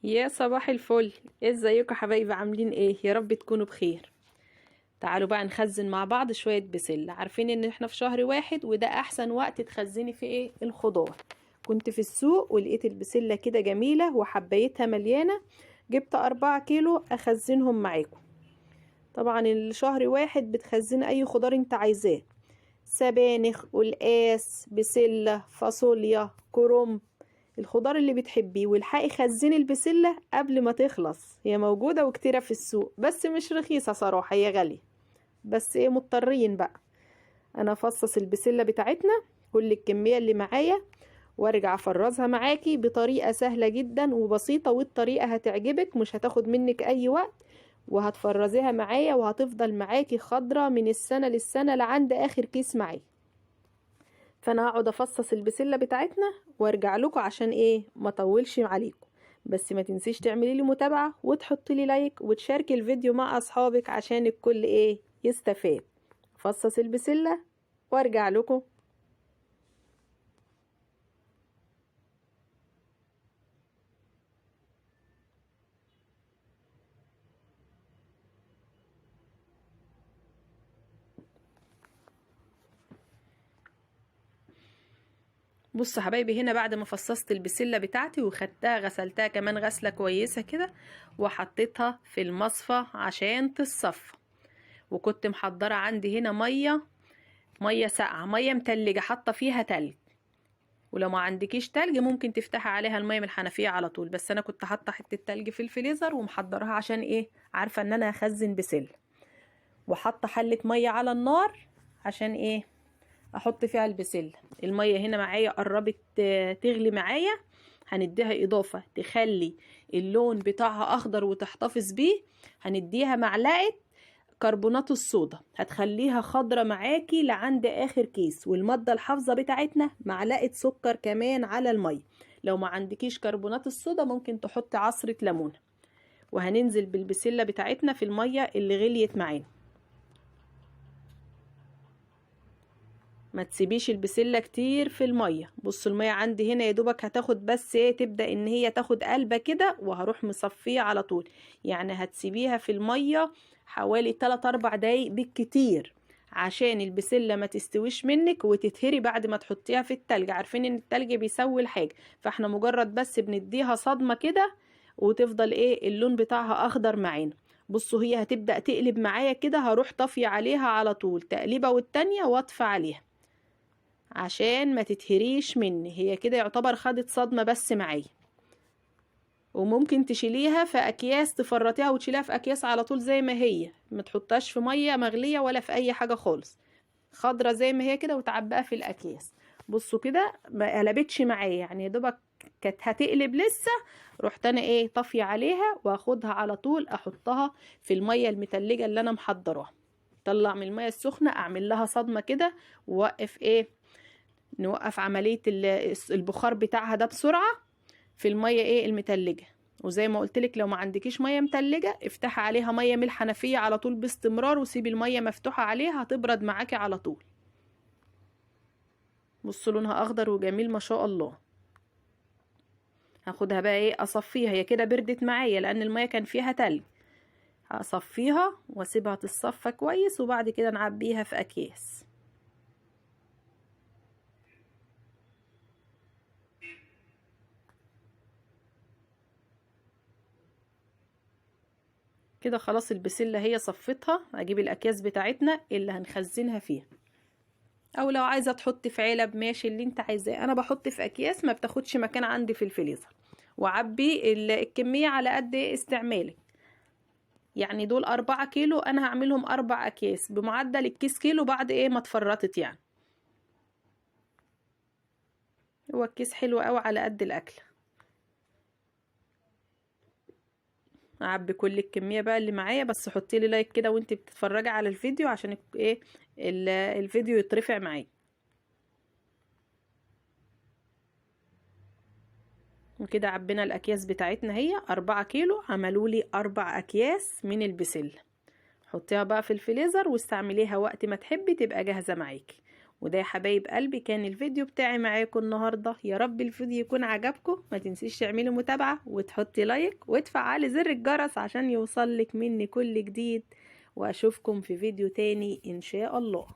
يا صباح الفل، ازيكم حبايبي؟ عاملين ايه؟ يا رب تكونوا بخير. تعالوا بقى نخزن مع بعض شوية بسلة. عارفين ان احنا في شهر واحد وده احسن وقت تخزني فيه ايه الخضار. كنت في السوق ولقيت البسلة كده جميلة وحبايتها مليانة، جبت 4 كيلو اخزنهم معاكم. طبعا الشهر واحد بتخزني اي خضار انت عايزاه، سبانخ، قلقاس، بسلة، فاصوليا، كرنب، الخضار اللي بتحبيه. والحقي خزني البسلة قبل ما تخلص، هي موجودة وكتيرة في السوق بس مش رخيصة صراحة، هي غالية بس ايه مضطرين بقى. انا افصص البسلة بتاعتنا كل الكمية اللي معايا وارجع افرزها معاكي بطريقة سهلة جدا وبسيطة، والطريقة هتعجبك مش هتاخد منك اي وقت، وهتفرزيها معايا وهتفضل معاكي خضرة من السنة للسنة لعند اخر كيس معايا. فانا هقعد افصص البسلة بتاعتنا وارجع لكم عشان ايه ما اطولش عليكم. بس ما تنسيش تعملي لي متابعة وتحطي لي لايك وتشاركي الفيديو مع اصحابك عشان الكل ايه يستفاد. فصص البسلة وارجع لكم. بصوا حبايبي، هنا بعد ما فصصت البسلة بتاعتي وخدتها غسلتها كمان غسلة كويسة كده وحطيتها في المصفى عشان تتصفى، وكنت محضرة عندي هنا مية ساقعة، مية متلجة حاطة فيها تلج، ولو ما عندكيش تلج ممكن تفتحي عليها المية من الحنفية على طول، بس أنا كنت حاطة حتة تلج في الفريزر ومحضرها عشان إيه، عارفة إن أنا هخزن بسلة، وحاطة حلة مية على النار عشان إيه احط فيها البسلة. المية هنا معايا قربت تغلي معايا، هنديها اضافة تخلي اللون بتاعها اخضر وتحتفظ بيه، هنديها معلقة كربونات الصودا، هتخليها خضرة معاكي لعند اخر كيس. والمادة الحافظة بتاعتنا معلقة سكر كمان على المية، لو ما عندكيش كربونات الصودا ممكن تحطي عصرة ليمونة. وهننزل بالبسلة بتاعتنا في المية اللي غليت معانا. ما تسيبيش البسلة كتير في المية. بصوا المية عندي هنا يا دوبك هتاخد بس ايه، تبدأ ان هي تاخد قلبة كده وهروح مصفية على طول، يعني هتسيبيها في المية حوالي 3-4 دقايق بالكتير عشان البسلة ما تستويش منك وتتهري بعد ما تحطيها في التلج. عارفين ان التلج بيسوي الحاجة، فاحنا مجرد بس بنديها صدمة كده وتفضل ايه اللون بتاعها اخضر معانا. بصوا هي هتبدأ تقلب معايا كده، هروح طافية عليها على طول تقليبة والتانية واطفي عليها عشان ما تتهريش مني. هي كده يعتبر خدت صدمة بس معايا. وممكن تشيليها في اكياس، تفرطيها وتشيليها في اكياس على طول زي ما هي، ما تحطهاش في مية مغلية ولا في اي حاجة خالص، خضرة زي ما هي كده وتعبقها في الاكياس. بصوا كده ما قلبتش معايا، يعني يا دوبك كانت هتقلب لسه، رحت انا ايه طافية عليها واخدها على طول احطها في المية المتلجة اللي انا محضراها. طلع من المية السخنة اعمل لها صدمة كده ووقف ايه، نوقف عملية البخار بتاعها ده بسرعة في المية ايه المتلجة. وزي ما قلتلك لو ما عندكيش مية متلجة افتحي عليها مية من الحنفية على طول باستمرار، وسيبي المية مفتوحة عليها هتبرد معاكي على طول. بصوا لونها اخضر وجميل ما شاء الله. هاخدها بقى ايه اصفيها، هي كده بردت معايا لان المية كان فيها تلج. هصفيها واسيبها تتصفى كويس وبعد كده نعبيها في اكياس. كده خلاص البسلة هي صفتها. اجيب الاكياس بتاعتنا اللي هنخزنها فيها، او لو عايزة تحطي في علب ماشي اللي انت عايزاه. انا بحط في اكياس ما بتاخدش مكان عندي في الفريزر، وعبي الكمية على قد استعمالك. يعني دول 4 كيلو انا هعملهم 4 اكياس بمعدل الكيس كيلو بعد ايه ما اتفرطت. يعني هو الكيس حلو قوي على قد الاكل. اعبي كل الكمية بقى اللي معايا، بس حطي لي لايك كده وانت بتتفرجي على الفيديو عشان ايه الفيديو يترفع معايا. وكده عبينا الاكياس بتاعتنا، هي 4 كيلو عملوا لي 4 اكياس من البسلة. حطيها بقى في الفريزر واستعمليها وقت ما تحبي تبقى جاهزة معاكي. وده يا حبايب قلبي كان الفيديو بتاعي معاكم النهارده. يا رب الفيديو يكون عجبكم. ما تنسيش تعملي متابعة وتحطي like وتفعلي زر الجرس عشان يوصلك مني كل جديد، واشوفكم في فيديو تاني ان شاء الله.